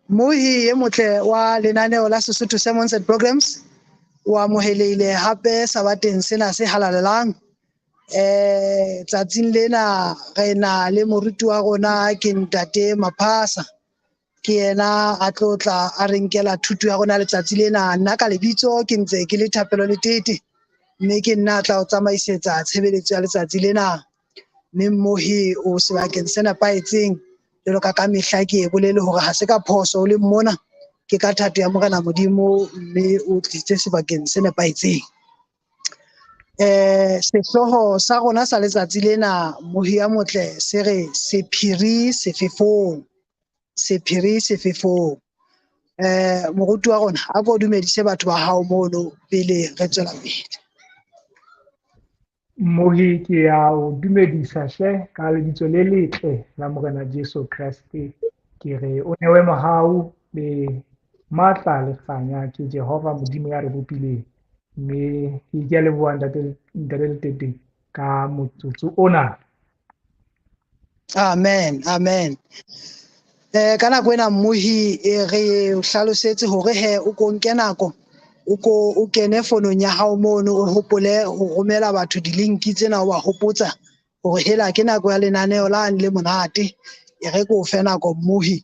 Mmohi e motle wa lenaneo la Sesotho Sermons and Programs o amohelehile hape sabateng sena se halalelang. Tsatsing lena re na le moruti wa rona ke Ntate Maphasa. Ke yena a tlo tla a re nkela thuto ya rona letsatsi lena. Nna ka lebitso ke ntse ke le Thapelo Letete, mme ke nna a tla o tsamaisetsa tshebeletso ya letsatsi lena. Mme mmohi o sebakeng se nepahetseng jwalo ka ka mehla ke e bolele hore ha se ka phoso o le mona, ke ka thato ya Morena Modimo mme o tlisitse sebakeng se nepahetseng. Sehlooho sa rona sa letsatsi lena mmohi ya motle se re sephiri sefefong, sephiri sefefong. Moruti wa rona a ko dumedise batho ba hao mono pele re tswela pele. Mmohi ke ya o dumedisa hle ka lebitso le letle la Morena Jesu Kreste. Ke re o newe mohau le matla le kganya ke Jehova Modimo ya re bopileng. Mme ke a leboha ntate Letete ka motsotso ona. Amen, amen. Ka nako ena mmohi re hlalosetse hore he o ko nke nako o ko o kene fonong ya hao mono o hopole ho romela batho di-link tsena o ba hopotsa hore hela ke nako ya lenaneo la le monate. E re ko fe nako mmohi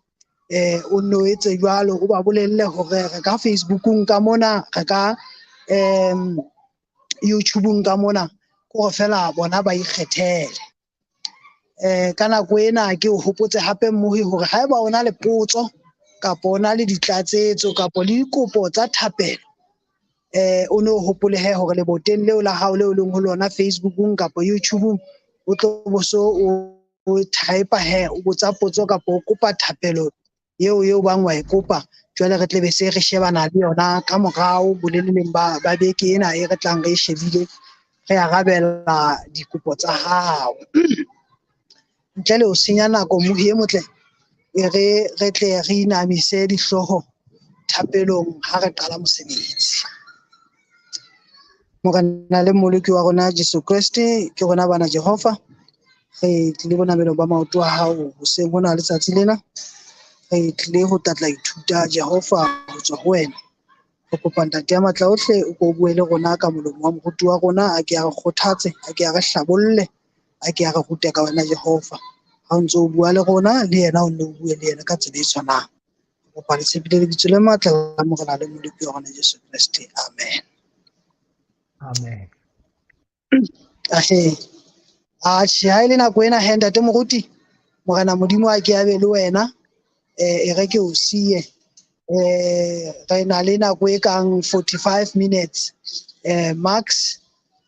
o nno etse jwalo, o ba bolelle hore re ka Facebookong ka mona, re ka YouTubeong ka mona, ke hore fela bona ba ikgethele. Ka nako ena ke o hopotse hape mmohi hore haeba o na le potso kapa o na le ditlatsetso kapa le dikopo tsa thapelo, o no hopole he hore leboteng leo la hao leo leng ho lona Facebookong kapa YouTubeong o tlo bo so o type he o botsa potso kapa o kopa thapelo eo bang wa e kopa. Jwale re tle be se re shebana le yona ka morao boleleng ba beke ena e re tlang re e shebile, re arabela dikopo tsa hao. Ntle le ho senya nako mmohi e motle, e re re tle re inamise dihlooho thapelong ha re qala mosebetsi. Morena le Mmoloki wa rona Jesu Kreste, ke rona bana Jehova, re tlile bonamelong ba maoto a hao hoseng hona letsatsi lena. Re tlile ho tlatla ithuta Jehova ho tswa ho wena. Re kopa Ntate ya matla ohle o ko bue le rona ka molomo wa moruti wa rona, a ke a re kgothatse, a ke a re hlabolle, a ke a re rute ka wena Jehova. Ha o ntso o bua le rona, le yena o nne o bue le yena ka tsela e tshwanang. Re kopa le tshepile lebitso le matla la Morena le Mmoloki wa rona Jesu Kreste. Amen. Amen. Ahe. Atjhe, ha e le nako ena he ntate moruti, Morena Modimo a ke a be le wena. E re ke o siye. Re na le nako e kang 45 minutes max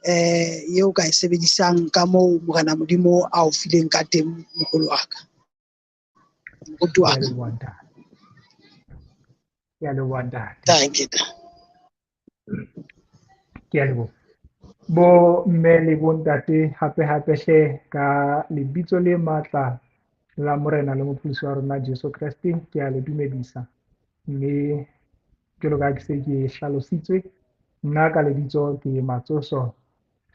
eo ka e sebedisang ka moo Morena Modimo a o fileng ka teng moholo wa ka. Moruti wa ka. Ke a leboha ntate. Thank you. Ke a leboha. Bo mme le bo ntate hape hape hle ka lebitso le matla la Morena le Mopholosi wa rona Jesu Kreste ke a le dumedisa. Mme jwalo ka ha ke se ke hlalositswe, nna ka lebitso ke Matsoso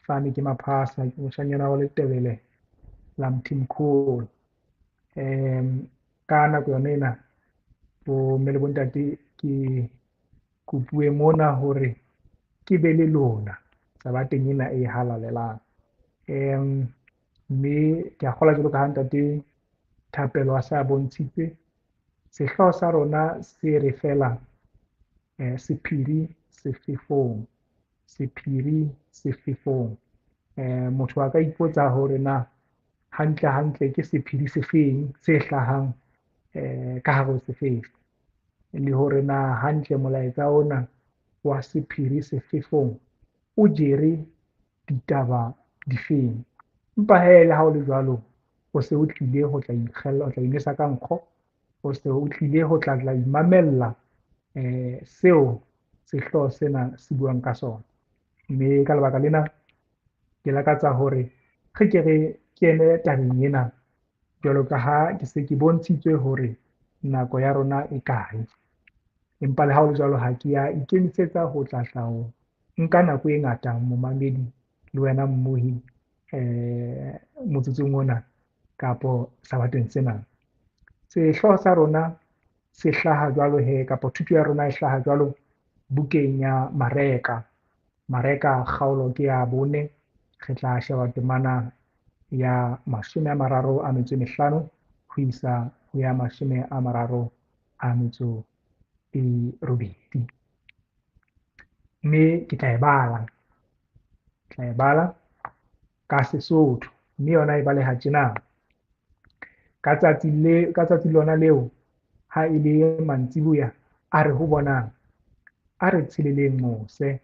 Fane ke Maphasa, ke moshanyana wa Letebele la Mthimkhulu. Ka nako yona ena bo mme le bo ntate ke kopuwe mona hore ke be le lona sabateng ena e halalelang. Mme ke a kgolwa jwalo ka ha ntate Thapelo a sa bontshitse, sehlooho sa rona se re fela sephiri sefefong, sephiri sefefong. Motho a ka ipotsa hore na hantle hantle ke sephiri sefeng se hlahang ka hare ho sefefo, le hore na hantle molaetsa ona wa sephiri sefefong o jere ditaba difeng. Empa he le ha o le jwalo, o se o tlile ho tla ikgella, o tla inwesa ka nkgo, o se o tlile ho tla tla imamella seo sehlooho sena se buang ka sona. Mme ka lebaka lena ke lakatsa hore re ke re kene tabeng ena jwalo ka ha ke se ke bontshitswe hore nako ya rona e kae. Empa le ha ho le jwalo, ha ke ya ikemisetsa ho tla tla ho nka nako e ngata momamedi le wena mmohi motsotsong ona kapo sabateng sena. Sehlooho sa rona se hlaha jwalo he, kapa thuto ya rona e hlaha jwalo bukeng ya Mareka. Mareka kgaolo ke ya 4, re tla sheba temana ya 35 ho isa ho ya 38. Mme ke tla e bala, tla e bala ka Sesotho, mme yona e baleha tjena. Ka tsatsi lona leo, ha e le mantsiboya, a re ho bona, a re tsheleleng mose.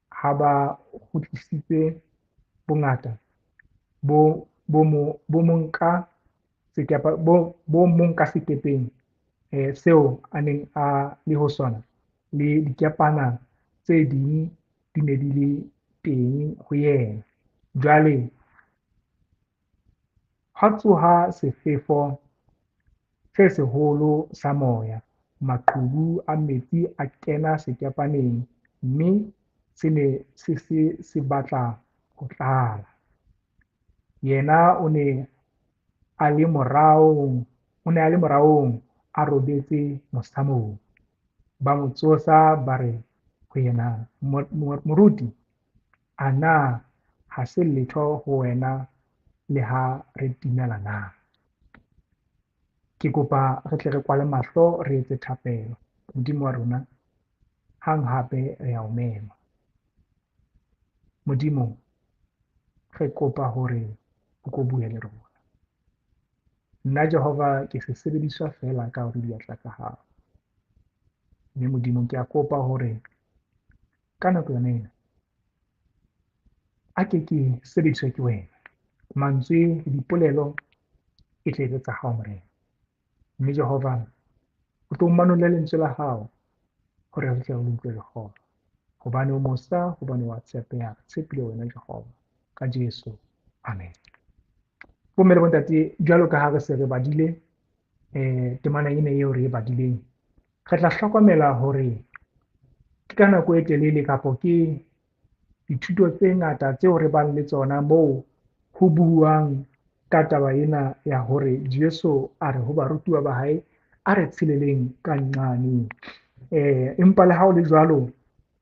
Ha ba kgutlisitse bongata bo mong ka sekepeng seo a neng a le ho sona, le dikepana tse ding di ne di le teng ho yena. Jwale ha tsoha sefefo se seholo sa moya, maqhubu a metsi a kena sekepaneng, mme se ne se se se batla ho tlala. Yena o ne a le moraong, a robetse mosamong. Ba mo tsosa, ba re ho yena, Moruti, a na ha se letho ho wena le ha re timela na? Ke kopa re tle re kwale mahlo, re etse thapelo. Modimo wa rona, hang hape re a o mema. Modimo, re kopa hore o ko bue le rona. Nna Jehova ke se sebediswa feela ka hore diatla tsa hao. Mme Modimo, ke a kopa hore ka nako yona ena a ke ke sebediswe ke wena. Mantswe le dipolelo e tle be tsa hao, Morena. Mme Jehova, o tlo manolle lentswe la hao hore re tle re utlwe le kgolwe. Hobane o mosa, hobane wa tshepeha, tshepile wena Jehova. Ka Jesu, amen. Bomme le bontate, jwalo ka ha re se re badile temana ena eo re e badileng, re tla hlokomela hore ke ka nako e telele kapo ke dithuto tse ngata tseo re bang le tsona moo ho buang ka taba ena ya hore Jesu a re ho barutuwa ba hae, a re tsheleleng ka nqane. Empa le ha ho le jwalo,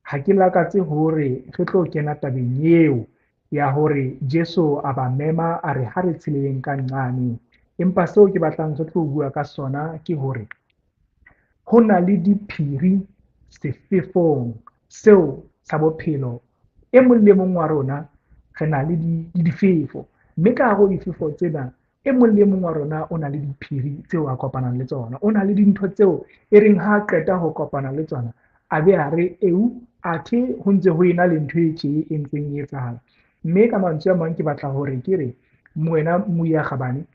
ha ke lakatse hore re tlo kena tabeng eo ya hore Jesu a ba mema a re ha re tsheleleng ka nqane. Empa seo ke batlang re tlo bua ka sona ke hore ho na le diphiri sefefong seo sa bophelo. E mong le mong wa rona re na le difefo, mme ka hare ho difefo tsena e mong le mong wa rona o na le diphiri tseo a kopanang le tsona. O na le dintho tseo e reng ha a qeta ho kopana le tsona, a be a re eu, athe ho ntse ho ena le ntho e tje e ntseng e etsahala. Mme ka mantswe a mang ke batla hore ke re wena Mmuyi ya Kgabane,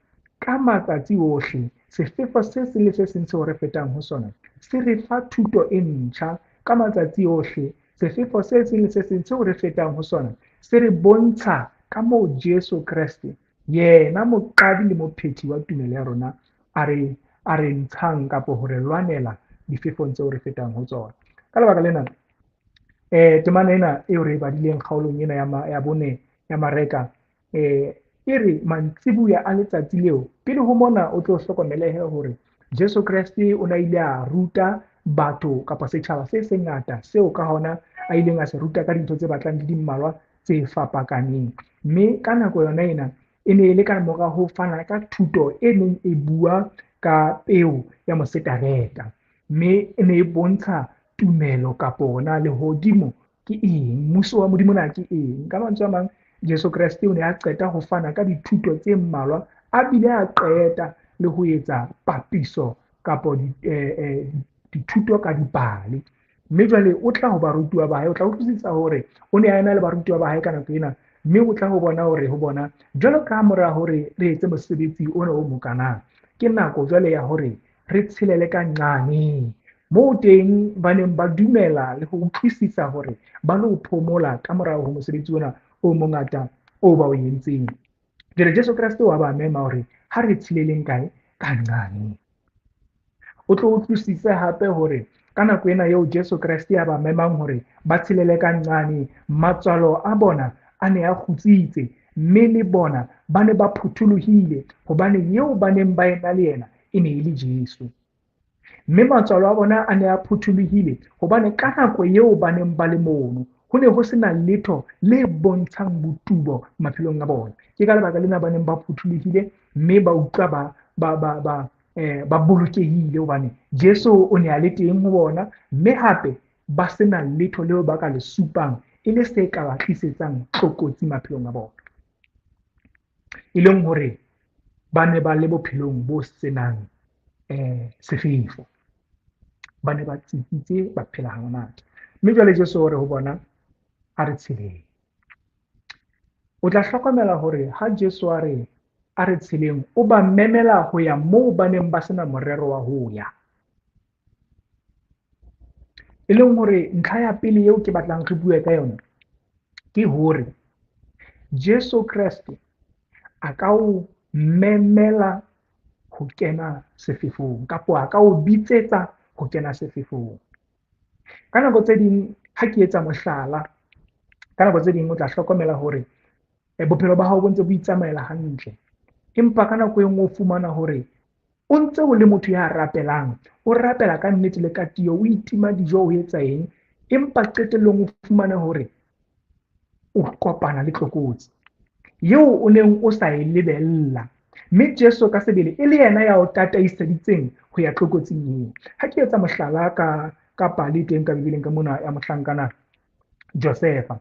ka matsatsi ohle sefefo se seng le se seng seo re fetang ho sona se re fa thuto e ntjha. Ka matsatsi ohle sefefo se seng le se seng seo re fetang ho sona se re bontsha ka moo Jesu Kreste, yena moqadi le mophethi wa tumelo ya rona, a re ntshang kapo ho re lwanela difefong tseo re fetang ho tsona. Ka lebaka lena, temana ena eo re e badileng kgaolong ena ya 4 ya Mareka, e re mantsibuya a letsatsi leo, pele ho mona o tlo hlokomelehe hore Jesu Kreste o ne ile a ruta batho kapa setjhaba se sengata seo ka hona a ileng a se ruta ka dintho tse batlang di di mmalwa tse fapakaneng. Mme ka nako yona ena e ne e le ka mora ho fana ka thuto e neng e bua ka peo ya mosetareta, mme e ne e bontsha tumelo kapo ona lehodimo ke eng, mmuso wa Modimo na ke eng. Ka mantswe a mang, Jesu Kreste o ne a qeta ho fana ka dithuto tse mmalwa, a bile a qeta le ho etsa papiso kapo dithuto ka dipale. Mme jwale o tla ho barutuwa ba hae, o tla utlwisisa hore o ne a ena le barutuwa ba hae ka nako ena, mme o tla ho bona hore ho bona jwalo ka mora hore re etse mosebetsi ona o mokanang, ke nako jwale ya hore re tshelele ka nqane moo teng ba neng ba dumela le ho utlwisisa hore ba lo phomola ka morao ho mosebetsi ona o mongata o ba o entseng. Jwale Jesu Kreste wa ba mema hore ha re tsheleleng kae, ka nqane. O tlo utlwisise hape hore ka nako ena eo Jesu Kreste a ba memang hore ba tshelele ka nqane, matswalo a bona a ne a kgutsitse, mme le bona ba ne ba phuthulohile, hobane eo ba neng ba ena le yena e ne e le Jesu. Mme matswalo a bona a ne a phuthulohile hobane ka nako eo ba neng ba le mono ho ne ho sena letho le bontshang botubo maphelong a bona. Ke ka lebaka lena ba neng ba phuthulohile mme ba utlwa ba bolokehile hobane Jesu o ne a le teng ho bona, mme hape ba sena letho leo ba ka le supang e le se ka ba tlisetsang tlokotsi maphelong a bona. E leng hore ba ne ba le bophelong bo senang sefefo. Ba ne ba tsitsitse, ba phela ha monate. Mme jwale Jesu o re ho bona, a re tsheleng. O tla hlokomela hore ha Jesu a re a re tsheleng, o ba memela ho ya moo ba neng ba sena morero wa ho ya. E leng hore ntlha ya pele eo ke batlang re bue ka yona ke hore Jesu Kreste a ka o memela ho kena sefefong, kapa a ka o bitsetsa ho kena sefefong. Ka nako tse ding ha ke etsa mohlala, ka nako tse ding o tla hlokomela hore bophelo ba hao bo ntse bo itsamaela hantle, empa ka nako e nngwe o fumana hore o ntse o le motho ya rapelang, o rapela ka nnete le ka tiyo, o itima dijo, o etsa eng, empa qetellong o fumane hore o kopana le tlokotsi eo o neng o sa e lebella. Mme Jesu ka sebele e le yena ya o tataiseditseng ho ya tlokotsing eo. Ha ke etsa mohlala ka pale teng ka Bibeleng ka mona ya mohlankana Josefa.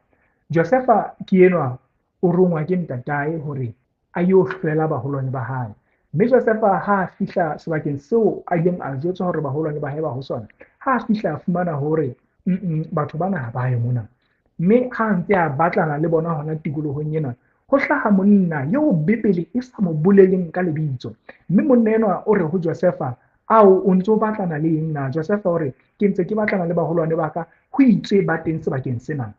Josefa ke enwa o rongwa ke ntatae hore a yo hlwela baholwane ba hae. Mme Josefa ha a fihla sebakeng seo a ileng a jwetswa hore baholwane ba hae ba ho sona, ha a fihla a fumana hore batho bana ha ba ye mona. Mme ha ntse a batlana le bona hona tikolohong ena, ho hlaha monna eo Bibele e sa mo boleleng ka lebitso. Mme monna enwa o re ho Josefa, ao o ntso batlana le eng na? Josefa o re, ke ntse ke batlana le baholwane ba ka, ho itswe ba teng sebakeng sena.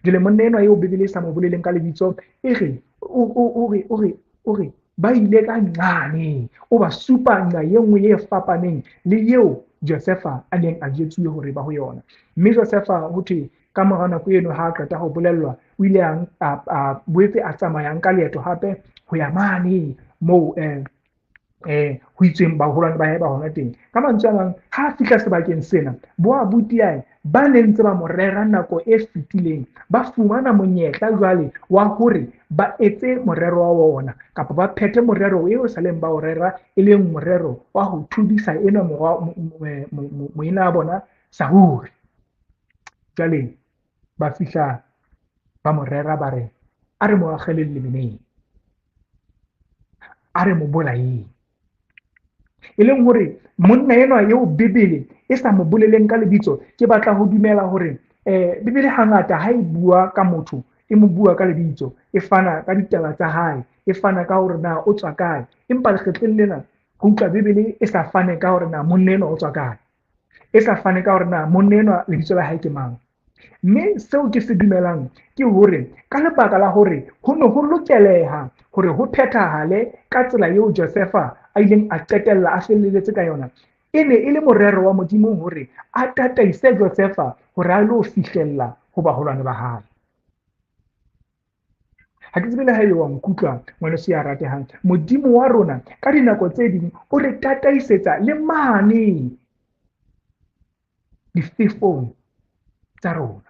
Jwale monna enwa eo Bibele e sa mo boleleng ka lebitso e re o re ba ile ka nqane, o ba supa nqa e nngwe e fapaneng le eo Josefa a neng a jwetsuwe hore ba ho yona. Mme Josefa ho thwe ka mora nako eno ha a qeta ho bolellwa, o ile a boetse a tsamaya nka leeto hape ho ya mane moo ho itsweng baholwane ba hae ba hona teng. Ka mantswe a mang, ha a fihla sebakeng sena, bo abuti ba neng ntse ba mo rera nako e fetileng ba fumana monyetla jwale wa hore ba etse morero wa bona, kapa ba phethe morero eo saleng ba o rera, e leng morero wa ho thudisa enwa moena wa bona Sahure. Jwale ba fihla ba mo rera ba re, a re mo akgeleng lebeneng, a re mo bolayeng. E leng hore monna enwa eo Bibele e sa mo boleleng ka lebitso, ke batla ho dumela hore Bibele hangata ha e bua ka motho, e mo bua ka lebitso, e fana ka ditaba tsa hae, e fana ka hore na o tswa kae. Empa lekgetlong lena ho utlwa Bibele e sa fane ka hore na monna enwa o tswa kae, e sa fane ka hore na monna enwa lebitso la hae ke mang. Mme seo ke se dumelang ke hore ka lebaka la hore ho ne ho lokeleha hore ho phethahale ka tsela eo Josefa a ileng a qetella a felletse ka yona, e ne e le morero wa Modimo hore a tataise Josefa hore a lo fihlella ho baholwane ba hae. Ha ke tsebe le ha ebe wa nkutlwa ngwaneso ya ratehang, Modimo wa rona ka dinako tse ding o re tataisetsa le mane difefong tsa rona.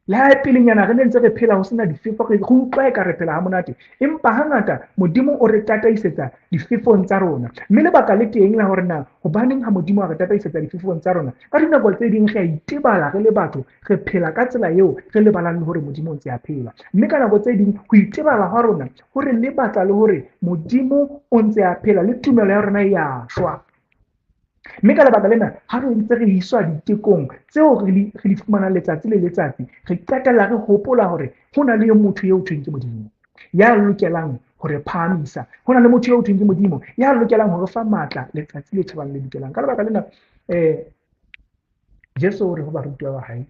Le ha pelenyana re ne ntse re phela ho sena difefo, re utlwa eka re phela ha monate, empa hangata Modimo o re tataisetsa difefong tsa rona. Mme lebaka le teng la hore na hobaneng ha Modimo a re tataisetsa difefong tsa rona, ka dinako tse ding re a itebala re le batho, re phela ka tsela eo re lebalang le hore Modimo o ntse a phela. Mme ka nako tse ding ho itebala ha rona ho re lebatsa le hore Modimo o ntse a phela, le tumelo ya rona e a shwa. Mme ka lebaka lena ha re ntse re iswa ditekong tseo re di fumanang letsatsi le letsatsi, re qetella re hopola hore ho na le motho eo thweng ke Modimo ya lokelang ho re phahamisa, ho na le motho eo thweng ke Modimo ya lokelang ho re fa matla letsatsi le tjhabang le dikelang. Ka lebaka lena Jesu o re ho barutiwa ba hae,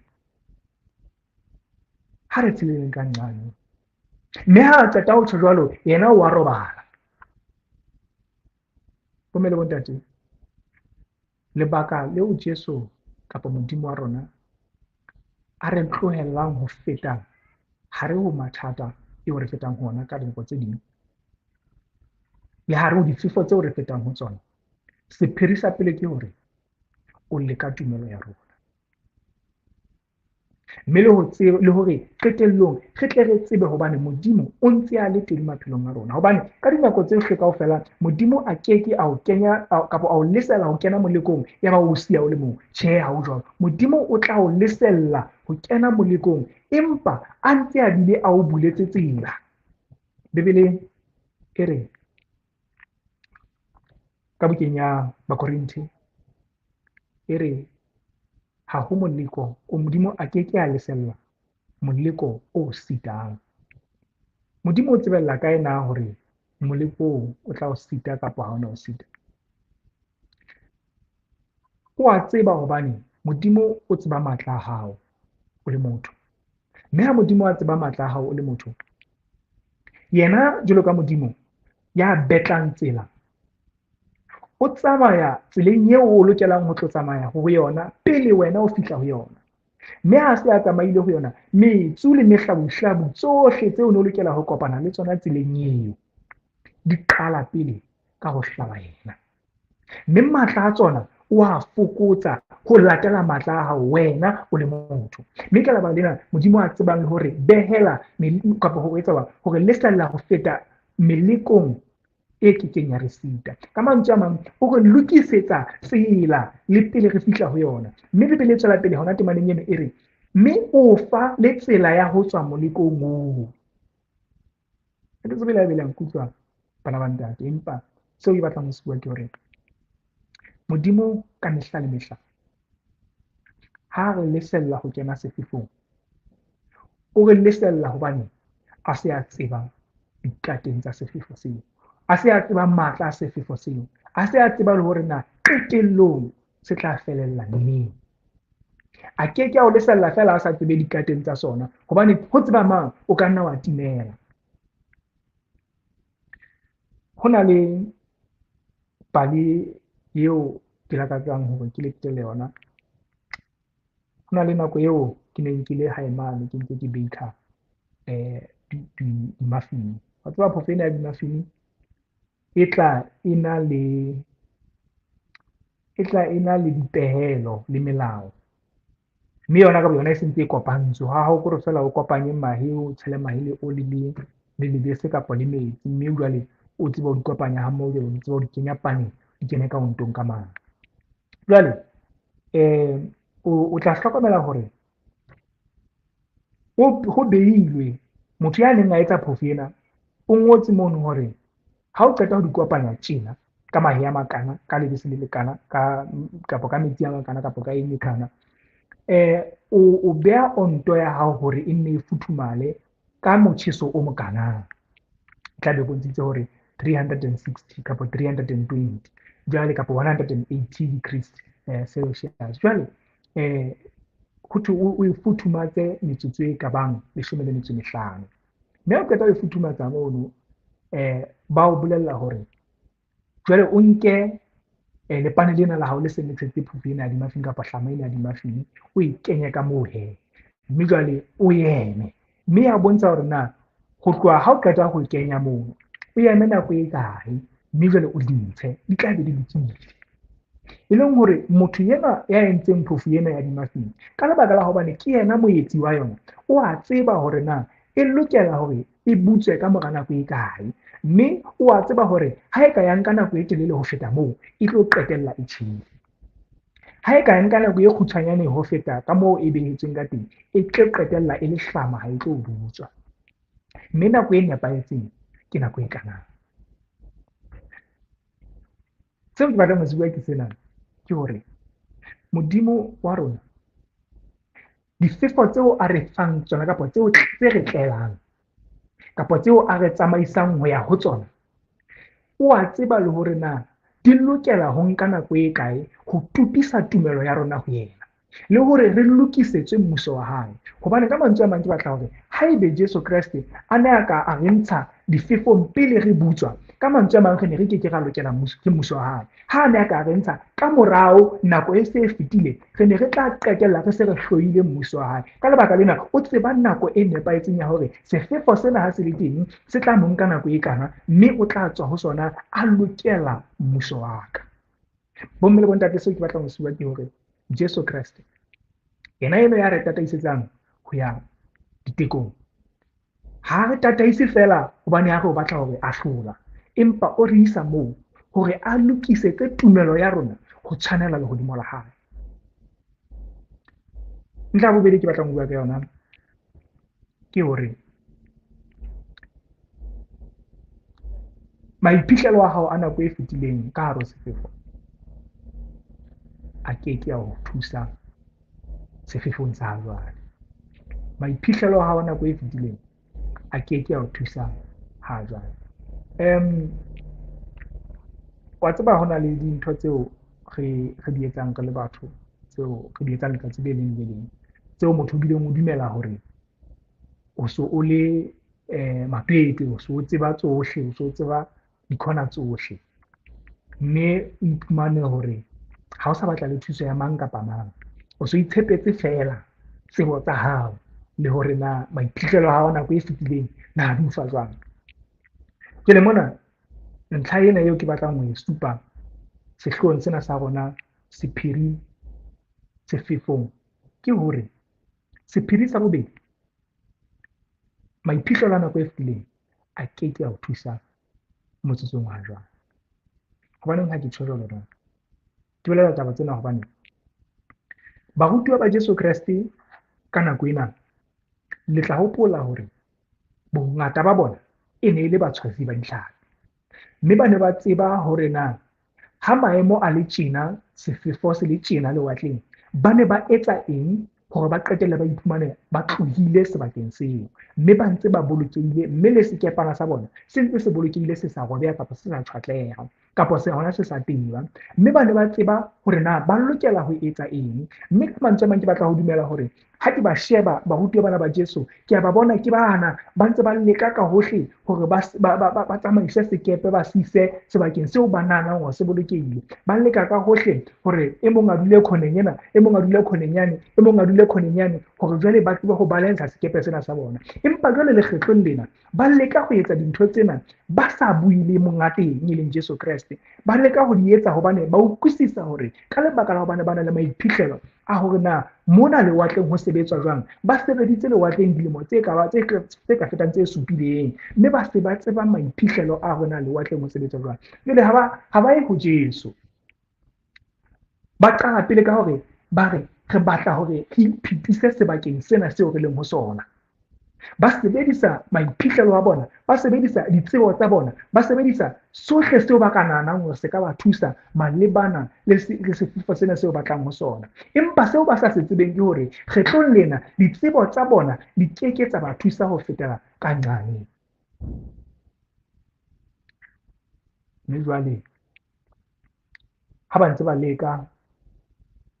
ha re tsheleng ka nqane. Mme ha a qeta ho tjho jwalo, yena o a robala. Bomme le bontate, lebaka leo Jesu kapa Modimo wa rona a re tlohellang ho feta hare ho mathata eo re fetang ho ona ka dinako tse ding, le hare ho difefo tseo re fetang ho tsona, Sephiri sa pele ke hore o leka tumelo ya rona. Mme le ho tseba le hore qetellong re tle re tsebe hobane Modimo o ntse a le teng maphelong a rona. Hobane ka dinako tsohle kaofela Modimo a keke a o kenya kapa a o lesela ho kena molekong ya ba o siya o le mong. Tjhe, ha ho jwalo. Modimo o tla o lesella ho kena molekong empa a ntse a bile a o buletse tsela. Bibele e re ka bukeng ya Bakorinthe e re ha ho moleko o Modimo a keke a lesella moleko o sitang. Modimo o tsebella kae na hore moleko o tla o sita kapa ha ona o sita? O a tseba hobane Modimo o tseba matla a hao o le motho. Mme ha Modimo a tseba matla a hao o le motho, yena jwalo ka Modimo ya betlang tsela, o tsamaya tseleng eo o lokelang ho tlo tsamaya ho yona pele wena o fihla ho yona. Mme ha se a tsamaile ho yona, metsu le mehlabuhlabu tsohle tseo o ne o lokela ho kopana le tsona tseleng eo di qala pele ka ho hlaba yena. Mme matla a tsona o a fokotsa ho latela matla a hao wena o le motho. Mme ka lebaka lena Modimo a tsebang le hore behela kapa ho etsa hore lesella ho feta melekong e kekeng ya re sita. Ka mantswe a mang, o re lokisetsa tsela le pele re fihla ho yona. Mme Bibele e tswela pele hona temaneng eno e re, mme o fa le tsela ya ho tswa molekong oo. Ha ke tsebe le ha ebe le a nkutlwa bana ba ntate, empa seo ke batlang ho se bua ke hore Modimo ka mehla le mehla ha re lesella ho kena sefefong, o re lesella hobane a se a tseba dikateng tsa sefefo seo, a se a tseba matla a sefefo seo, a se a tseba le hore na qetellong se tla felella neng. A keke a o lesella feela a sa tsebe dikateng tsa sona, hobane ho tseba mang o ka nna wa timela. Ho na le pale eo ke lakatsang hore ke le phetele yona. Ho na le nako eo ke neng ke le hae mane ke ntse ke baker di-muffin. Wa tseba phofo ena ya di-muffin e tla e na le dipehelo le melao. Mme yona ka boyona e sentse e kopantswe. Ha ho kore feela o kopanye mahe, o tshele mahe le oli le lebese kapa le metsi, mme jwale o tsebe ho di kopanya ha mmoho, o tsebe ho di kenya paneng, di kene ka ontong ka mane. Jwale o tla hlokomela hore ho beilwe motho ya neng a etsa phofo ena, o ngotse mono hore ha o qeta ho di kopanya tjena ka mahe a makana, ka lebese le lekana, ka kapa ka metsi a makana kapa ka eng e kana, o beha onto ya hao hore e nne e futhumale ka motjheso o mokana. Tla be bontshitse hore 360 kapa 320 jwale kapa 180 degrees Celsius. Jwale ho thwe o e futhumatse metsotso e ka bang 15. Mme ha o qeta ho e futhumatsa mono, ba o bolella hore jwale o nke lepane lena la hao le seng le tshetse phofo ena ya di-muffin kapa hlama ena ya di-muffin, o e kenye ka moo he. Mme jwale o eme. Mme ya bontsha hore na ho tloha ha o qeta ho kenya moo, o eme nako e kae, mme jwale o di ntshe, di tla be di lokile. E leng hore motho ena ya entseng phofo ena ya di-muffin, ka lebaka la hobane ke yena moetsi wa yona, o a tseba hore na e lokela hore e butswe ka mora nako e kae, mme o a tseba hore ha e ka ya nka nako e telele ho feta moo, e tlo qetella e tjhele. Ha e ka ya nka nako e kgutshwanyane ho feta ka moo e behetsweng ka teng, e tlo qetella e le hlama, ha e tlo butswa. Mme nako e nepahetseng ke nako e kana. Seo ke batlang ho se bua ke sena, ke hore Modimo wa rona, difefo tseo a re fang tsona kapa tseo tse re tlelang kapa tseo a re tsamaisang ho ya ho tsona, o a tseba le hore na di lokela ho nka nako e kae ho tupisa tumelo ya rona ho yena, le hore re lokisetswe mmuso wa hae. Hobane ka mantswe a mang ke batla hore haebe Jesu Kreste a ne a ka a re ntsha difefong pele re butswa, ka mantswe a mang re ne re keke ra lokela ke mmuso wa hae. Ha a ne a ka re ntsha ka morao nako e se e fetile, re ne re tla qetella re se re hloile mmuso wa hae. Ka lebaka lena o tseba nako e nepahetseng ya hore sefefo sena ha se le teng se tla mo nka nako e kana, mme o tla tswa ho sona a lokela mmuso wa ka. Bomme le bontate, seo ke batlang ho se bua ke hore Jesu Kreste yena eno ya re tataisetsang ho ya ditekong, ha re tataise feela hobane ha re o batla hore a hlola, empa o re isa moo hore a lokisetse tumelo ya rona ho tshwanela lehodimo la hae. Ntlha ya bobedi ke batlang ho bua ka yona ke hore maiphihlelo a hao a nako e fetileng ka hare ho sefefo a keke a ho thusa sefefong sa jwale. Maiphihlelo a hao a nako e fetileng a keke a ho thusa ha jwale. Wa tseba hona le dintho tseo re di etsang re le batho, tseo re di etsang letsatsi le leng le leng, tseo motho o bileng o dumela hore o so o le mapete, o so o tseba tsohle, o so o tseba dikhona tsohle, mme o iphumane hore ha o sa batla le thuso ya mang kapa mang, o so itshepetse feela tsebo tsa hao le hore na maiphihlelo a hao nako e fetileng na di o fa jwang. Jwale mona ntlha ena eo ke batlang ho e supa sehloohong sena sa rona sephiri sefefong ke hore sephiri sa bobedi, maiphihlelo a nako e fetileng a keke a o thusa motsotsong wa jwale. Hobaneng ha ke tjho jwalo na? Ke bolela taba tsena hobane barutuwa ba Jesu Kreste ka nako ena, le tla hopola hore bongata ba bona e ne e le batshwasi ba ditlhapi, mme ba ne ba tseba hore na ha maemo a le tjena, sefefo se le tjena lewatleng, ba ne ba etsa eng hore ba qetelle ba iphumane ba tlohile sebakeng seo, mme ba ntse ba bolokehile, mme le sekepana sa bona se ntse se bolokehile, se sa robeha kapa se sa tjhwatleha kapa se hona se sa teba. Mme ba ne ba tseba hore na ba lokela ho etsa eng. Mme ka mantswe a mang ke batla ho dumela hore ha ke ba sheba barutuwa bana ba Jesu, ke a ba bona ke bana ba ntse ba leka ka hohle hore ba tsamaise sekepe ba se ise sebakeng seo ba nahanang hore se bolokehile. Ba leka ka hohle hore e mong a dule khoneng ena, e mong a dule khoneng yane, e mong a dule khoneng yane, hore jwale ba tsebe ho balansa sekepe sena sa bona. Empa jwale lekgetlong lena ba leka ho etsa dintho tsena ba sa bue le monga teng, e leng Jesu Kreste. Ba leka ho di etsa hobane ba utlwisisa hore ka lebaka la hobane ba na le maiphihlelo a hore na mona lewatleng ho sebetswa jwang, ba sebeditse lewatleng dilemo tse ka tse ka fetang tse supileng, mme ba se ba tseba maiphihlelo a hore na lewatleng ho sebetswa jwang. Jwale ha ba ye ho Jesu, ba qala pele ka hore ba re re batla hore re iphetise sebakeng sena seo re leng ho sona. Ba sebedisa maiphihlelo a bona, ba sebedisa ditsebo tsa bona, ba sebedisa sohle seo ba ka nahanang hore se ka ba thusa malebana le sefefo sena seo ba tlang ho sona. Empa seo ba sa se tsebeng ke hore kgetlong lena ditsebo tsa bona di keke tsa ba thusa ho fetela ka nqane. Mme jwale ha ba ntse ba leka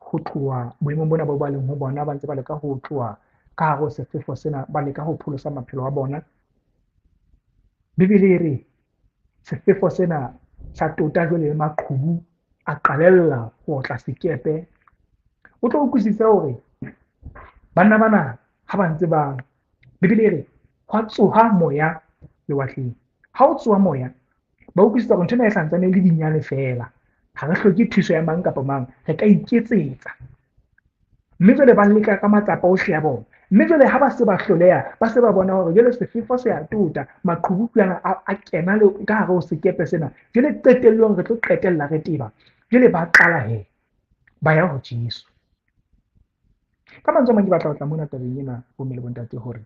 ho tloha boemong bona bo ba leng ho bona, ba ntse ba leka ho tloha ka hare ho sefefo sena, ba leka ho pholosa maphelo a bona, Bibele e re sefefo sena sa tota jwale le maqhubu a qalella ho otla sekepe. O tlo utlwisisa hore banna bana ha ba ntse ba, Bibele e re hwa tsoha moya lewatleng. Ha o tsoha moya, ba utlwisisa hore ntho ena e santsane e le dinyane feela, ha re hloke thuso ya mang kapa mang, re ka iketsetsa. Mme jwale ba leka ka matsapa ohle a bona. Mme jwale ha ba se ba hloleha, ba se ba bona hore jwale sefefo se a tota, maqhubu ke ana a kena le ka hare ho sekepe sena, jwale qetellong re tlo qetella re teba. Jwale ba qala he, ba ya ho Jesu. Ka mantswe a mang ke batla ho tla mona tabeng ena, bomme le bontate, hore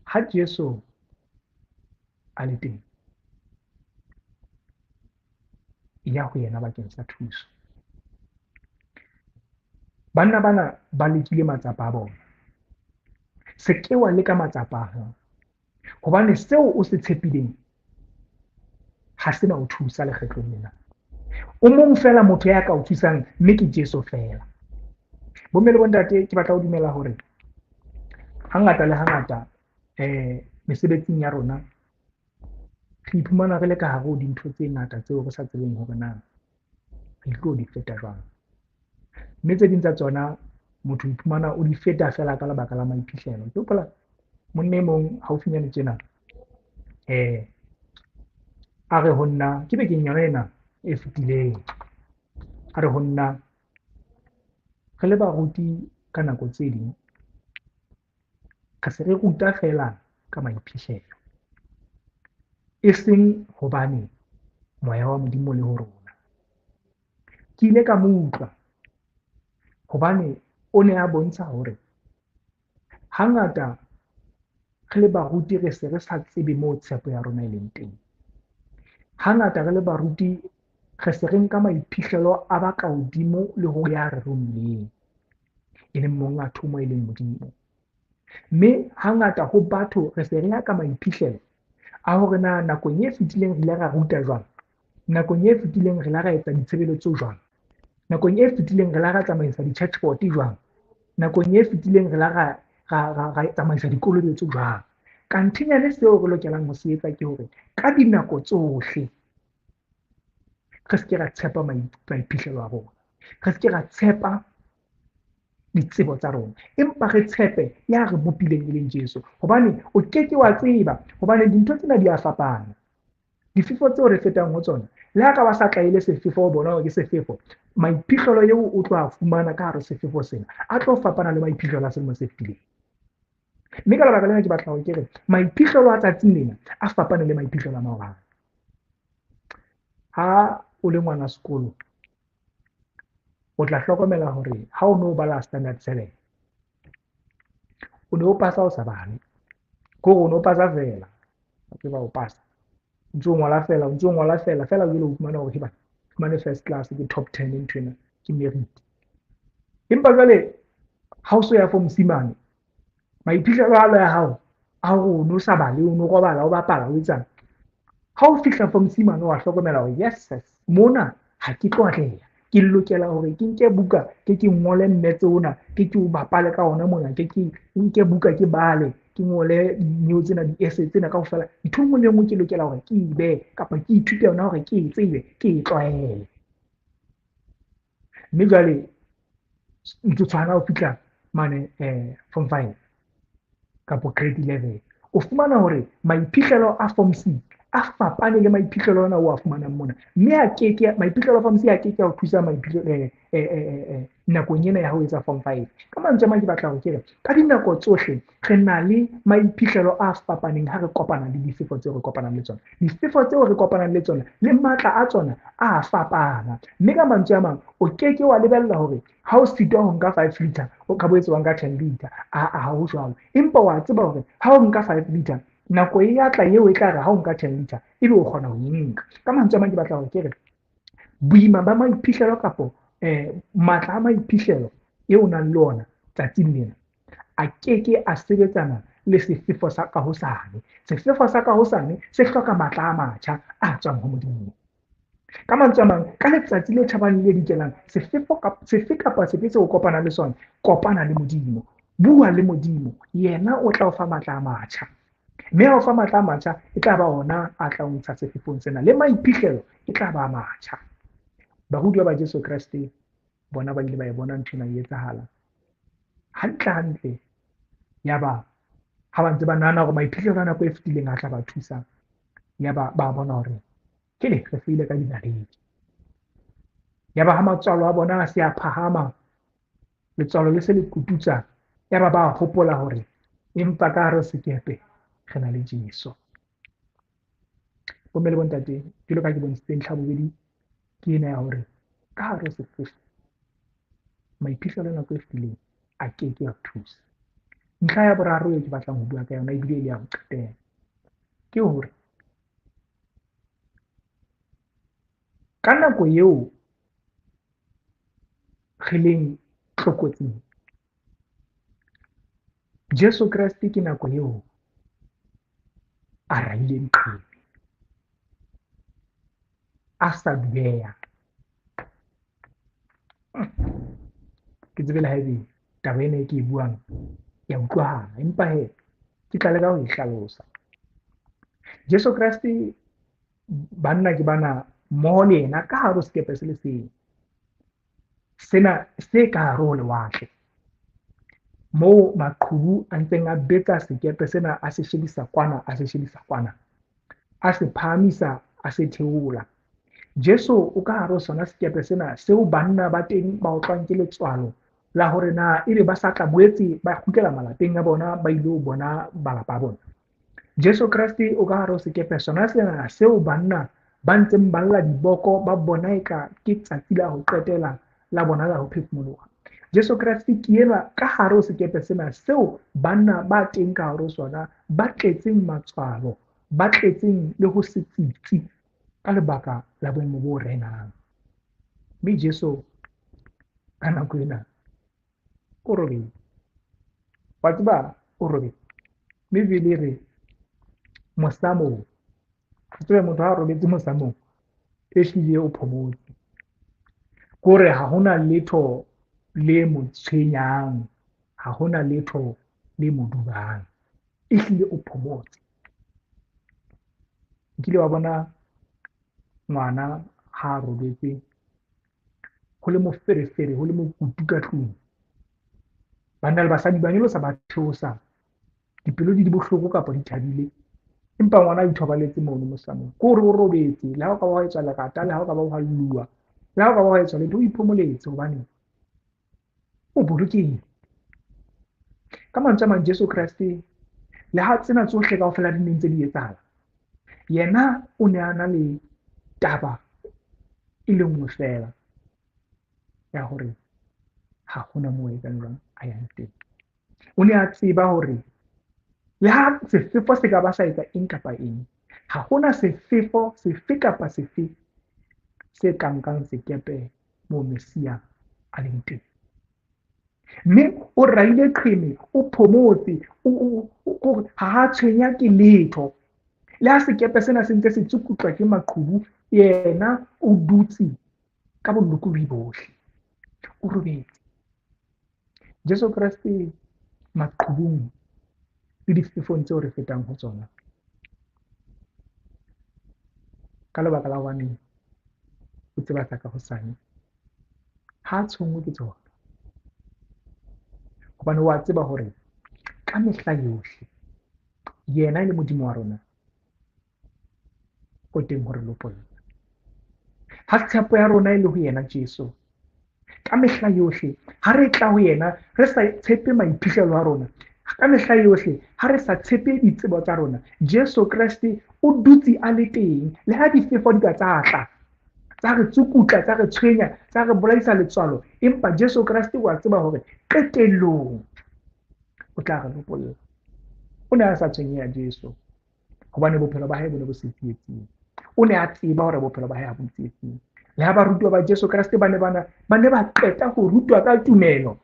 ha Jesu a le teng, ya ho yena bakeng sa thuso. Banna bana ba lekile matsapa a bona. Se ke wa leka matsapa a hao, hobane seo o se tshepileng ha se na o thusa lekgetlong lena. O mong feela motho ya ka o thusang, mme ke Jesu feela. Bomme le bontate, ke batla ho dumela hore hangata le hangata mesebetsing ya rona re iphumana re le ka hare ho dintho tse ngata tseo re sa tsebeng hore na re tlo di feta jwang. Mme tse ding tsa tsona motho o iphumana o di feta feela ka lebaka la maiphihlelo. Ke hopola monna e mong haufinyane tjena, a re ho nna, ke bekeng yona ena, e fetileng. A re ho nna, re le baruti ka nako tse ding re se re ruta feela ka maiphihlelo, e seng hobane moya wa Modimo le ho rona. Ke ile ka mo utlwa hobane o ne a bontsha hore hangata re le baruti re se re sa tsebe moo tshepo ya rona e leng teng. Hangata re le baruti re se re nka maiphihlelo a ba ka hodimo le ho ya re rommeng, e leng monga thomo, e leng Modimo. Mme hangata ho batho re se re ya ka maiphihlelo a hore na nakong e fetileng re ile ra ruta jwang, nakong e fetileng re ile ra etsa ditshebeletso jwang, nakong e fetileng re ile ra tsamaisa di-church board jwang, nakong e fetileng re ile ra tsamaisa dikolobetso jwang. Kanthinyane seo re lokelang ho se etsa ke hore ka dinako tsohle re se ke ra tshepa maiphihlelo a rona, re se ke ra tshepa ditsebo tsa rona, empa re tshepe ya re bopileng e leng Jesu. Hobane o keke wa tseba, hobane dintho tsena di a fapana. Difefo tseo re fetang ho tsona, le ha ka ba sa tlaele sefefo o bona hore ke sefefo, maiphihlelo eo o tlo a fumana ka hare sefefo sena a tlo fapana le maiphihlelo a selemo se fetileng. Mme ka lebaka lena ke batla hore ke re maiphihlelo a tsatsing lena a fapane le maiphihlelo a maobane. Ha o le ngwana sekolo, o tla hlokomela hore ha o no bala standard 7, o ne o pasa o sa bale, ke hore o no pasa feela, o tseba o pasa, o ntso ngola feela, o ntso ngola feela, feela o ile o fumana hore heba fumane first class, ke top 10 ntho ena, ke merit. Empa jwale ha o so ya for mosimane, maiphihlelo a ya hao a hore o no sa bale, o no robala, o bapala, o etsang, ha o fihla for mosimane wa hlokomela hore yes, mona ha ke tlo atleha, ke lokela hore ke nke buka, ke ngole mmetse ona, ke o bapale ka ona mona, ke nke buka ke bale, ke ngole dineo tsena, di-essay tsena kaofela. Ntho e nngwe le e nngwe ke lokela hore ke e behe, kapa ke ithute yona hore ke e tsebe, ke e tlwaele. Mme jwale ntso tshwana ho fihla mane form 5 kapa grade 11, o fumana hore maiphihlelo a form C a fapane le maiphihlelo ana o a fumanang mona. Mme a keke, maiphihlelo a form C a keke a o thusa maiphihlelo nakong ena ya ho etsa form 5. Ka mantswe a mang ke batla hore ke re ka dinako tsohle re na le maiphihlelo a fapaneng ha re kopana le difefo tseo re kopanang le tsona. Difefo tseo re kopanang le tsona le matla a tsona a fapana. Mme ka mantswe a mang o keke wa lebella hore ha o sitwa ho nka 5 liter o ka boetse wa nka 10 liter, a ha ho jwalo. Empa wa tseba hore ha o nka 5 liter, nako e ya tla eo e tla re ha o nka 10 liter ebe o kgona ho e nka. Ka mantswe a mang ke batla hore ke re boima ba maiphihlelo kapo matla a maiphihlelo eo o nang le ona tsatsing lena a keke a sebetsana le sefefo sa ka hosane. Sefefo sa ka hosane se hloka matla a matjha a tswang ho Modimo. Ka mantswe a mang, ka letsatsi le tjhabang le dikelang, sefefo sefe kapa sefe seo o kopanang le sona, kopana le Modimo, bua le Modimo, yena o tla o fa matla a matjha. Mme ha o fa matla a matjha, e tla ba ona a tla o ntsha sefefong sena, le maiphihlelo e tla ba matjha. Barutuwa ba Jesu Kreste bona ba ile ba e bona ntho ena e etsahala hantle hantle. Yaba ha ba ntse ba nahana hore maiphihlelo a nako e fetileng a tla ba thusa, yaba ba bona hore ke le re feile ka dinaledi. Yaba ha matswalo a bona a se a phahama, letswalo le se le kututsa, yaba ba hopola hore empa ka hare ho sekepe re na le Jesu. Bomme le bontate, jwalo ka ke bontshitse ntlha bobedi ke ena ya hore ka hare ho sefefo maiphihlelo a nako e fetileng a keke a thusa. Ntlha ya boraro eo ke batlang ho bua ka yona ebile e le ya ho qetela ke hore ka nako eo re leng tlokotsing, Jesu Kreste ke nako eo a rahileng qhebe, a sa dubeha. Ke tsebe le haebe taba ena e ke e buang ya utlwahala, empa he ke tla leka ho e hlalosa. Jesu Kreste banna ke bana mmoho le yena ka hare ho sekepe se le seng, sena se ka hare ho lewatle, moo maqhubu a ntseng a betsa sekepe sena, a se shebisa kwana, a se shebisa kwana, a se phahamisa, a se theola. Jesu o ka hare ho sona sekepe sena seo banna ba teng ba otlwang ke letswalo la hore na ebe ba sa tla boetse ba kgutlela malapeng a bona ba ile ho bona malapa a bona. Jesu Kreste o ka hare ho sekepe sona sena seo banna ba ntseng ba lla diboko ba bona eka ke tsatsi la ho qetela la bona la ho phefumoloha. Jesu Kreste ke enwa ka hare ho sekepe sena seo banna ba teng ka hare ho sona ba tletseng matswalo, ba tletseng le ho se tsitsi ka lebaka la boemo bo renang. Mme Jesu ka nako ena o robetse. Wa tseba o robetse. Bibele e re mosamong. Tsebe motho ha robetse mosamong ehlile o phomotse. Kore ha hona letho le mo tshwenyang, ha hona letho le mo dubang. Ehlile o phomotse. Nkile wa bona ngwana ha robetse ho le moferefere, ho le mokutu ka tlung. Banna le basadi ba nyolosa ba theosa, dipelo di bohloko kapa di thabile, empa ngwana a ithobaletse mono mosamong. Ke hore o robetse, le ha o ka ba wa etswa lerata, le ha o ka ba wa lluwa, le ha o ka ba wa etswa letho, o iphomoletse hobane o bolokehile. Ka mantswe a mang, Jesu Kreste le ha tsena tsohle kaofela di ne ntse di etsahala, yena o ne a na le taba e le nngwe feela ya hore ha hona moo e kang jwang a yang teng. O ne a tseba hore le ha sefefo se ka ba sa etsa eng kapa eng, ha hona sefefo sefe kapa sefe se ka nkang sekepe moo Messia a leng teng. Mme o rahile qheme, o phomotse, ha a tshwenya ke letho. Le ha sekepe sena se ntse se tsukutlwa ke maqhubu, yena o dutse ka bolokolohi bohle, o robetse. Jesu Kreste maqhubung le difefong tseo re fetang ho tsona, ka lebaka la hobane o tseba tsa ka hosane, ha a tshwenngwe ke tsona, hobane wa tseba hore ka mehla yohle yena e le Modimo wa rona o teng hore lopolla. Ha tshepo ya rona e le ho yena Jesu, ka mehla yohle ha re tla ho yena re sa tshepe maiphihlelo a rona, ka mehla yohle ha re sa tshepe ditsebo tsa rona, Jesu Kreste o dutse a le teng. Le ha difefo di ka tsa tla, tsa re tsukutla, tsa re tshwenya, tsa re bolaisa letswalo, empa Jesu Kreste wa tseba hore qetellong o tla re lopolla. O ne a sa tshwenyeha Jesu, hobane bophelo ba hae bo ne bo se tsietsing. O ne a tseba hore bophelo ba hae ha bo tsietsing. Le ha barutuwa ba Jesu Kreste ba ne ba qeta ho rutwa ka tumelo,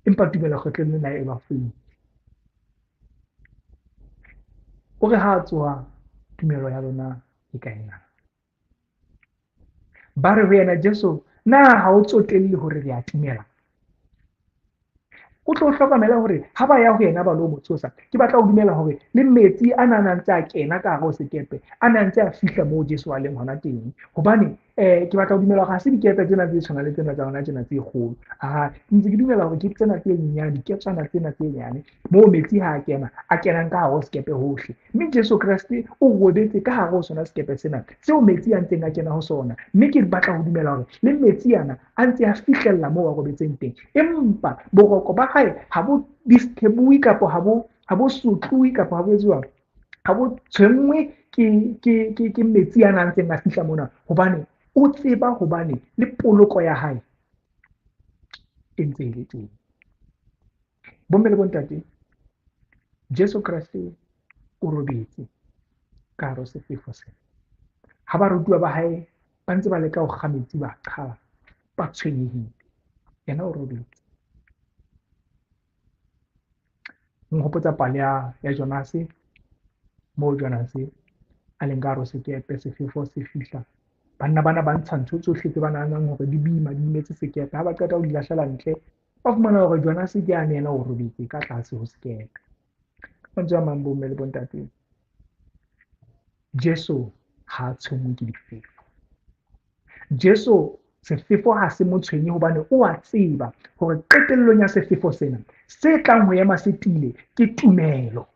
empa tumelo kgetlong lena e ba feile. O re ha a tsoha, tumelo ya lona e kae na? Ba re ho yena, Jesu, na ha o tsotelle hore re a timela? O tlo hlokomela hore ha ba ya ho yena ba lo mo tsosa, ke batla ho dumela hore le metsi a nang a ntse a kena ka hare ho sekepe, a nang ntse a fihla moo Jesu a leng hona teng. Hobane ke batla ho dumela hore ha se dikepe tsena tse tshwanang le tsena tsa hona tjena tse kgolo. Ntse ke dumela hore ke tsena tse nyenyane, diketswana tsena tse nyane, moo metsi ha a kena, a kenang ka hare ho sekepe hohle. Mme Jesu Kreste o robetse ka hare ho sona sekepe sena, seo metsi a ntseng a kena ho sona. Mme ke batla ho dumela hore le metsi ana a ntse a fihlella moo a robetseng teng. Empa boroko ba hae ha bo disturb-uwe kapa ha bo sotluwe kapa ha bo etsuwa, ha bo tshwenngwe ke metsi ana a ntseng a fihla mona, hobane o tseba hobane le poloko ya hae e ntse e le teng. Bomme le bontate, Jesu Kreste o robetse ka hare ho sefefo sena. Ha barutuwa ba hae ba ntse ba leka ho kga metsi ba qhala, ba tshwenyehile, yena o robetse. Nhopotsa pale ya Jonase, moo Jonase a leng ka hare ho sekepe, sefefo se fihla. Banna bana ba ntsha ntho tsohle tse ba nahanang hore di boima, di imetse sekepe. Ha ba qeta ho di lahlela ntle, ba fumana hore Jonase ke ane yena o robetse ka tlase ho sekepe. Ka mantswe a mang, bomme le bontate, Jesu ha a tshwenngwe ke difefo. Jesu sefefo ha se mo tshwenye hobane o a tseba hore qetellong ya sefefo sena se tlang ho ema se tiile ke tumelo.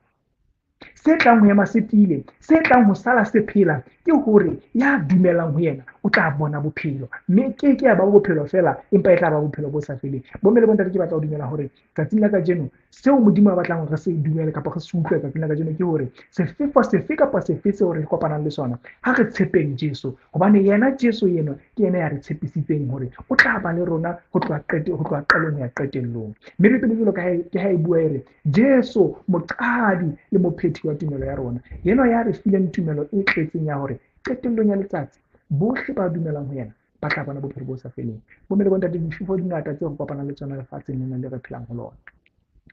Se tlang ho ema se tiile, se tlang ho sala se phela Ke hore ya dumelang ho yena o tla bona bophelo, mme ke ke ya ba bophelo feela, empa e tla ba bophelo bo sa feleng. Bomme le bontate, ke batla ho dumela hore tsatsing la kajeno seo Modimo a batlang hore re se dumele kapa re se utlwe tsatsing la kajeno ke hore sefefo sefe kapa sefe seo re kopanang le sona, ha re tshepeng Jesu, hobane yena Jesu enwa ke yena ya re tshepisitseng hore o tla ba le rona ho tloha qalong ho ya qetellong. Mme Bibele jwalo ka ha e bua e re Jesu moqadi le mophethi wa tumelo ya rona, enwa ya re fileng tumelo e tletseng ya hore qetellong ya letsatsi bohle ba dumelang ho yena ba tla bona bophelo bo sa feleng. Bomme le bontate, difefo di ngata tseo re kopanang le tsona lefatsheng lena le re phelang ho lona.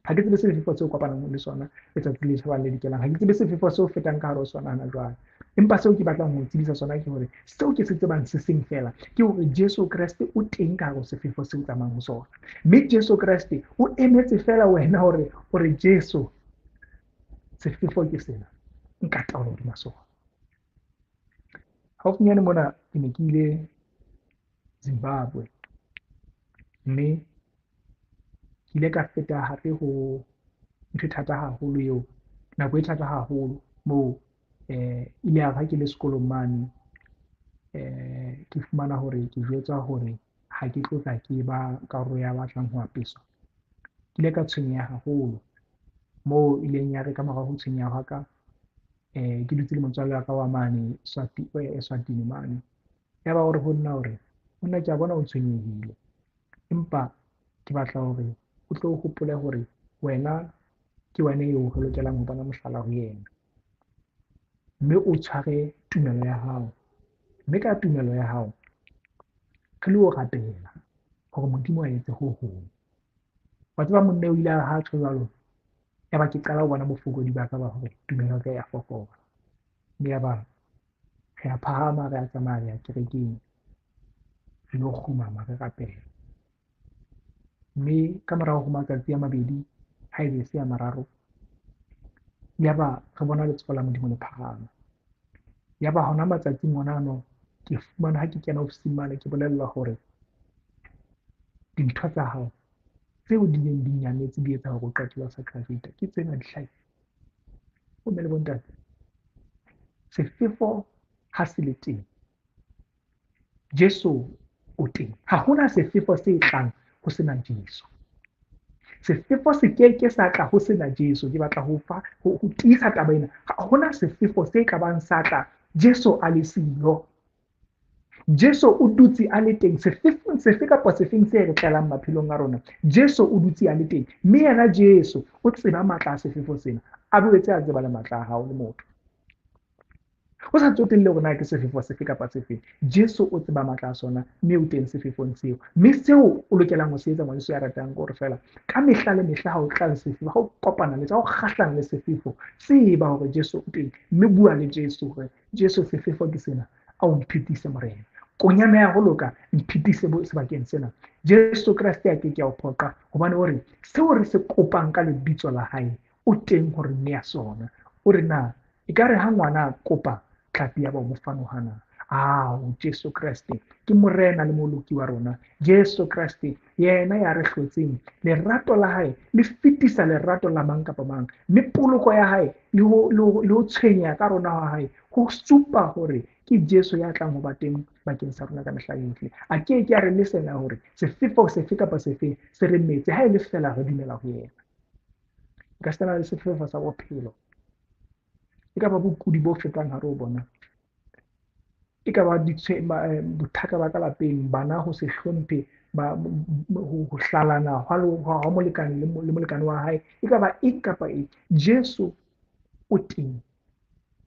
Ha ke tsebe sefefo seo kopanang le sona letsatsi le tjhabang le dikelang, ha ke tsebe sefefo seo fetang ka hare ho sona hana jwale. Empa seo ke batlang ho tsebisa sona ke hore seo ke se tsebang se seng feela ke hore Jesu Kreste o teng ka hare ho sefefo seo tsamayang ho sona. Mme Jesu Kreste o emetse feela wena hore o re Jesu, sefefo ke sena, nka taolo hodima sona. Haufinyane mona ke ne ke ile Zimbabwe, mme ke ile ka feta hape ho ntho e thata haholo eo, nako e thata haholo moo ile ya re ha ke le sekolong mane, ke fumana hore ke jwetswa hore ha ke tlo tla ke ba karolo ya batlang ho apeswa. Ke ile ka tshwenyeha haholo moo ileng ya re ka morao ho tshwenyeha hwa ka, ke dutse le motswalle wa ka wa mane Eswatini mane. Ya ba hore ho nna hore nna ke a bona o tshwenyehile, empa ke batla hore o tlo hopole hore wena ke wena eo re lokelang ho bona mohlala ho yena, mme o tshware tumelo ya hao, mme ka tumelo ya hao re lo rapela hore Modimo a etse ho hong. Wa tseba monna o ile a ha tjho jwalo, ya ba ke qala ho bona bofokodi ba ka ba hore tumelo ya ka ya fokola. Mme ya ba re a phahama, re a tsamaya, re ya kerekeng, re lo kgumama, re rapela. Mme ka morao ho matsatsi a mabedi, ha ebe se a mararo, ya ba re bona letsoho la Modimo le phahama. Ya ba hona matsatsing ona ano, ke fumana ha ke kena ofising mane, ke bolellwa hore dintho tsa hao tseo di neng di nyametse di etsa hore o qetelle o sa graduate, ke tsena di hlahile. Bomme le bontate, sefefo ha se le teng, Jesu o teng. Ha hona sefefo se tlang ho sena Jesu. Sefefo se ke ke sa tla ho sena Jesu. Ke batla ho fa ho tiisa taba ena. Ha hona sefefo se ka bang sa tla Jesu a le siyo. Jesu o dutse a le teng sefefong sefe kapa sefeng se re tlelang maphelong a rona. Jesu o dutse a le teng, mme yena Jesu o tseba matla a sefefo sena, a boetse a tseba le matla a hao le motho. O sa tsotelle hore na ke sefefo sefe kapa sefe, Jesu o tseba matla a sona, mme o teng sefefong seo. Mme seo o lokelang ho se etsa, ngwaneso ya ratang, ke hore feela ka mehla le mehla ha o tla le sefefo, ha o kopana le, ha o kgahlana le sefefo, tseba hore Jesu o teng, mme bua le Jesu hore Jesu sefefo ke sena, a o mphetise Morena. Konyana ya ho loka, mphetise sebakeng sena. Jesu Kreste a ke ke a o phoqa, hobane o re seo re se kopang ka lebitso la hae, o teng hore nea sona. O re na ekare ha ngwana a kopa tlhapi ya ba o mo fa noha na? Ao, Jesu Kreste ke Morena le Moloki wa rona. Jesu Kreste yena ya re hlotseng, lerato la hae le fetisa lerato la mang kapa mang, mme poloko ya hae le ho tshwenyeha ka rona ha hae ho supa hore ke Jesu ya tlang ho ba teng bakeng sa rona ka mehla yohle. A ke ke a re lesela hore sefefo sefe kapa sefe se re metse, ha e le feela re dumela ho yena. Ka sena le sefefo sa bophelo, e ka ba bokudi bo fetang hare ho bona, e ka ba bothata ba ka lapeng, bana ho se hlomphe, ho hlalana hwa molekane le molekane wa hae, e ka ba eng kapa eng, Jesu o teng,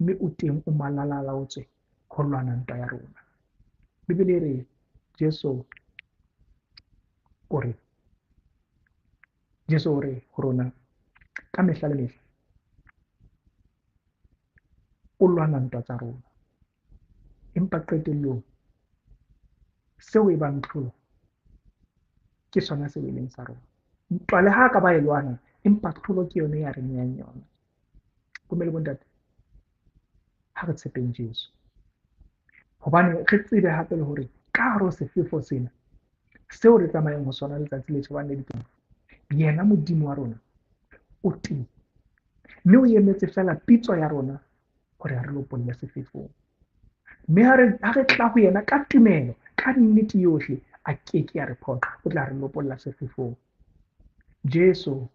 mme o teng o malalalaotswe ho lwana ntwa ya rona. Bibele e re Jesu o re, Jesu o re ho rona ka mehla le mehla o lwana ntwa tsa rona, empa qetellong seo e bang tlholo ke sona seo e leng sa rona. Ntwa le ha ka ba e lwana, empa tlholo ke yona ya re neyang yona. Bomme le bontate, ha re tshepeng Jesu, hobane re tsebe hape le hore ka hare ho sefefo sena seo re tsamayang ho sona letsatsi le tjhabang le dikang, yena Modimo wa rona o teng, mme o emetse feela pitso ya rona hore a re lopolle sefefong. Mme ha re tla ho yena ka tumelo, ka nnete yohle, a keke a re phoqa, o tla re lopolla sefefong. Jesu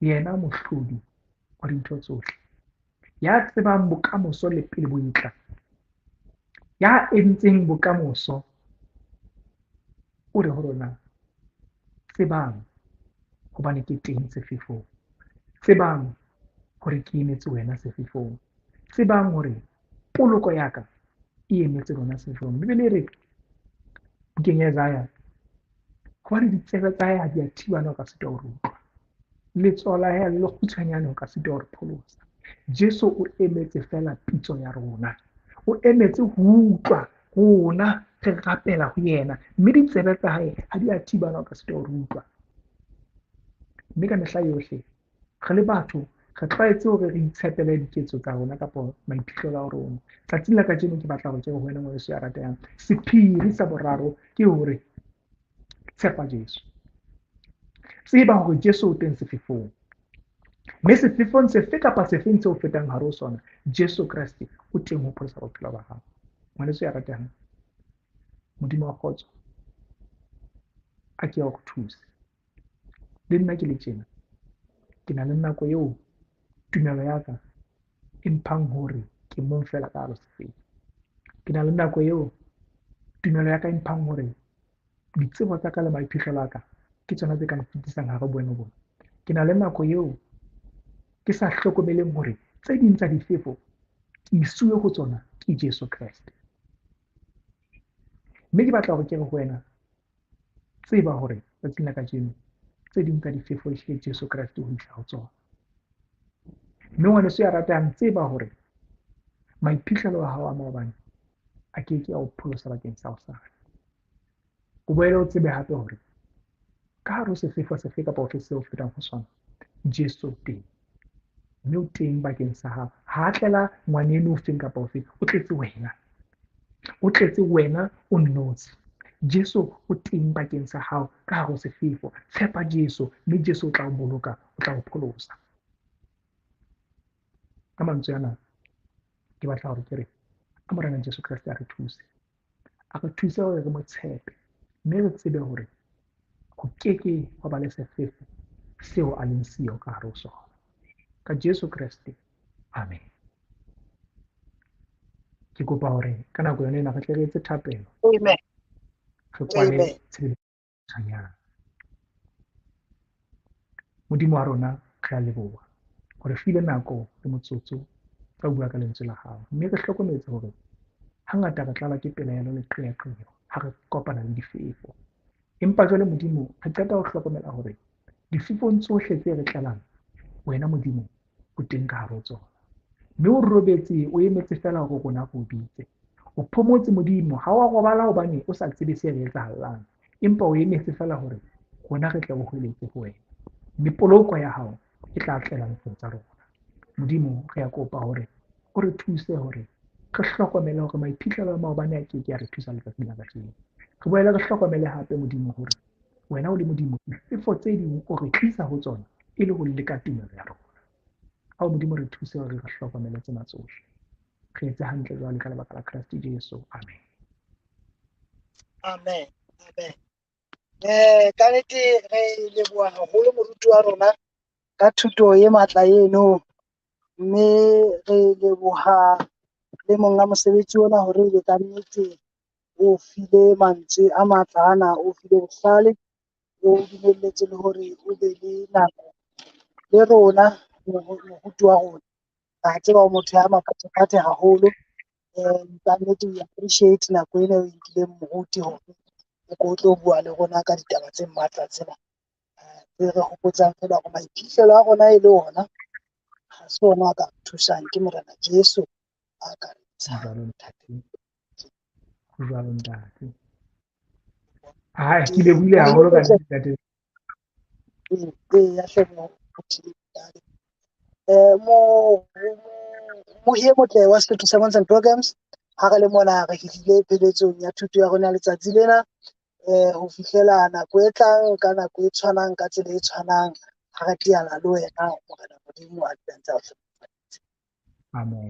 yena mohlodi wa dintho tsohle, ya tsebang bokamoso le pele bo etla, ya entseng bokamoso, o re ho rona, tsebang hobane ke teng sefefong. Tsebang hore ke emetse wena sefefong. Tsebang hore poloko ya ka e emetse rona sefefong. Bibele e re bukeng ya Isaiah, hobane ditsebe tsa hae ha di a thibana ho ka sitwa ho re utlwa, letsoho la hae le kgutshwanyane ho ka sitwa ho re pholosa. Jesu o emetse feela pitso ya rona, o emetse ho utlwa rona re rapela ho yena, mme ditsebe tsa hae ha di a thibana ho ka sitwa ho re utlwa. Mme ka mehla yohle re le batho re tlwaetse hore re itshepele diketso tsa rona kapa maiphihlelo a rona. Tsatsing la kajeno ke batla hore ke re ho wena ngwaneso ya ratehang, sephiri sa boraro ke hore tshepa Jesu. Tseba hore Jesu o teng sefefong. Mme sefefong sefe kapa sefeng seo fetang hare ho sona, Jesu Kreste o teng ho pholosa bophelo ba hao. Ngwaneso ya ratehang, Modimo wa kgotso a ke a go thuse. Le nna ke le tjena, ke na le nako eo tumelo ya ka e mphang hore ke mong feela ka hare ho sefefo. Ke na le nako eo tumelo ya ka e mphang hore ditsebo tsa ka le maiphihlelo a ka ke tsona tse ka nfetisang hare boemo bona. Ke na le nako eo ke sa hlokomeleng hore tse ding tsa difefo ke isuwe ho tsona ke Jesu Kreste. Mme ke batla hore ke re ho wena, tseba hore tsatsing la kajeno tse ding tsa difefo ehlile Jesu Kreste ho isa ho tsona. Mme ngwaneso ya ratang, tseba hore maiphihlelo a hao a maobane a keke a o pholosa bakeng sa hosane. O boele o tsebe hape hore ka hare ho sefefo sefe kapa ofe seo fetang ho sona, Jesu o teng. Mme o teng bakeng sa hao. Ha a tlela ngwaneno ofeng kapa ofe, o tletse wena. O tletse wena o nnotshi. Jesu o teng bakeng sa hao ka hare ho sefefo. Tshepa Jesu, mme Jesu o tla o boloka, o tla o pholosa. Ka mantswe ana, ke batla hore ke re, a Morena Jesu Kreste a re thuse. A re thuse hore re mo tshepe, mme re tsebe hore ho keke hwa ba le sefefo seo a leng siyo ka hare ho sona. Ka Jesu Kreste, amen. Ke kopa hore ka nako yona ena re tle re etse thapelo. Amen. Re kwale tshebeletso. Modimo wa rona, re a leboha hore file nako le motsotso tsa ho bua ka lentswe la hao. Mme re hlokometse hore hangata re tlala ke pelaelo le qeaqeo ha re kopana le difefo. Empa jwale Modimo, re qeta ho hlokomela hore difefong tsohle tse re tlelang, wena Modimo o teng ka hare ho tsona. Mme o robetse, o emetse feela hore rona re o bitse. O phomotse Modimo, ha wa robala hobane o sa tsebe se re etsahallang, empa o emetse feela hore rona re tle re hweletse ho wena. Mme poloko ya hao e tla tlela ntlong tsa rona. Modimo, re a kopa hore o re thuse hore re hlokomele hore maiphihlelo a maobane a keke a re thusa letsatsing la kajeno. Re boele re hlokomele hape Modimo hore wena o le Modimo, difefo tse ding o re tlisa ho tsona e le ho leka tumelo ya rona. Ao Modimo, re thuse hore re hlokomele tsena tsohle. Re etse hantle jwale ka lebaka la Kreste Jesu. Amen. Amen. Amen. Ka nnete re leboha haholo moruti wa rona ka thuto e matla eno, mme re leboha le monga mosebetsi ona hore ebe ka nnete o file mantswe a matla ana, o file bohlale, o dumelletse le hore o be le nako le rona moruti wa rona. Ra tseba o motho ya maphathephathe haholo. Ka nnete we appreciate nako ena o nkileng moruti hore o ko tlo bua le rona ka ditaba tse matla tsena. Tse re hopotsang feela hore maiphihlelo a rona e le ona ha se ona a ka re thusang, ke Morena Jesu a ka re ntshang. Ho jwalo ntate. Hai, ke lebohile haholo ka ntate. Ee, hle moruti. Mohi e motle wa Sephetho Sermons and Programs, ha re le mona re fihlile pheletsong ya thuto ya rona letsatsi lena. Ho fihlela nako e tlang, ka nako e tshwanang, ka tsela e tshwanang, ha re teana le wena Morena Modimo a ntse a o hlokometse. Amen.